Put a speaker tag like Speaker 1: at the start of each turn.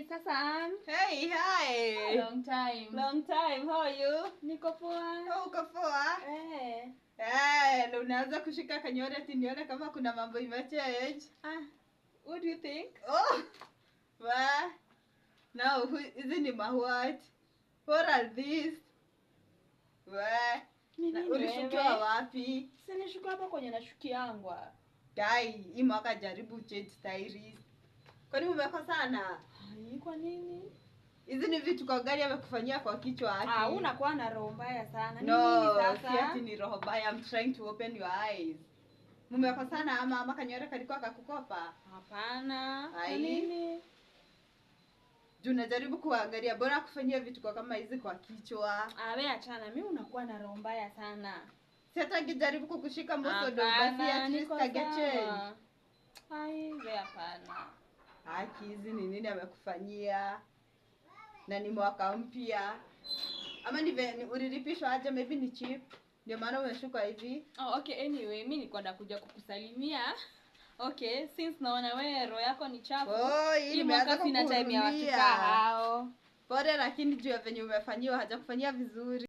Speaker 1: Hey, sasa Ann.
Speaker 2: Hey, hi.
Speaker 1: Long time.
Speaker 2: Long time. How are you?
Speaker 1: Niko poa.
Speaker 2: Oh, uko poa?
Speaker 1: Eh.
Speaker 2: Eh, na unaanza kushika kanywele ati nione kama kuna mambo imechange.
Speaker 1: Ah, what do you think?
Speaker 2: Oh. Wa. Now, hizi ni ma what? What are these? Wa.
Speaker 1: Ni
Speaker 2: Na
Speaker 1: nini
Speaker 2: ulishukiwa
Speaker 1: wewe?
Speaker 2: wapi?
Speaker 1: Si nishukiwa hapa kwenye nashukiangwa.
Speaker 2: Guy, hii mwaka jaribu change stylist. Kwani umekosana?
Speaker 1: Ai, kwa nini?
Speaker 2: Hizi ni vitu kwa gari amekufanyia kwa kichwa ati.
Speaker 1: Ah, unakuwa na roho mbaya sana. Ni
Speaker 2: No,
Speaker 1: nini
Speaker 2: si
Speaker 1: sasa?
Speaker 2: ati ni roho mbaya. I'm trying to open your eyes. Mumekosana ama kanywele kalikuwa kakukopa?
Speaker 1: Hapana. Kwa
Speaker 2: Ai.
Speaker 1: nini?
Speaker 2: Juu najaribu kuangalia bora kufanyia vitu kwa kama hizi kwa kichwa.
Speaker 1: Ah, wewe achana. Mimi unakuwa na roho mbaya sana.
Speaker 2: Si hata angejaribu kukushika mboso ndo basi
Speaker 1: Hapana,
Speaker 2: at least
Speaker 1: niko
Speaker 2: age change.
Speaker 1: sawa. Ai, wewe hapana.
Speaker 2: Haki hizi ni nini amekufanyia? Na ni mwaka mpya. Ama ni ulilipishwa aje, maybe ni cheap. Ndio maana umeshuka hivi.
Speaker 1: Oh, okay, anyway, mi nilikuwa nakuja kukusalimia. Okay, since naona wewe roho yako ni chafu.
Speaker 2: Oh, hii
Speaker 1: Hii mwaka
Speaker 2: nimeanza
Speaker 1: sina time ya watu
Speaker 2: kukuhurumia.
Speaker 1: kaa hao.
Speaker 2: Pole, lakini juu ya venye umefanyiwa hajakufanyia vizuri.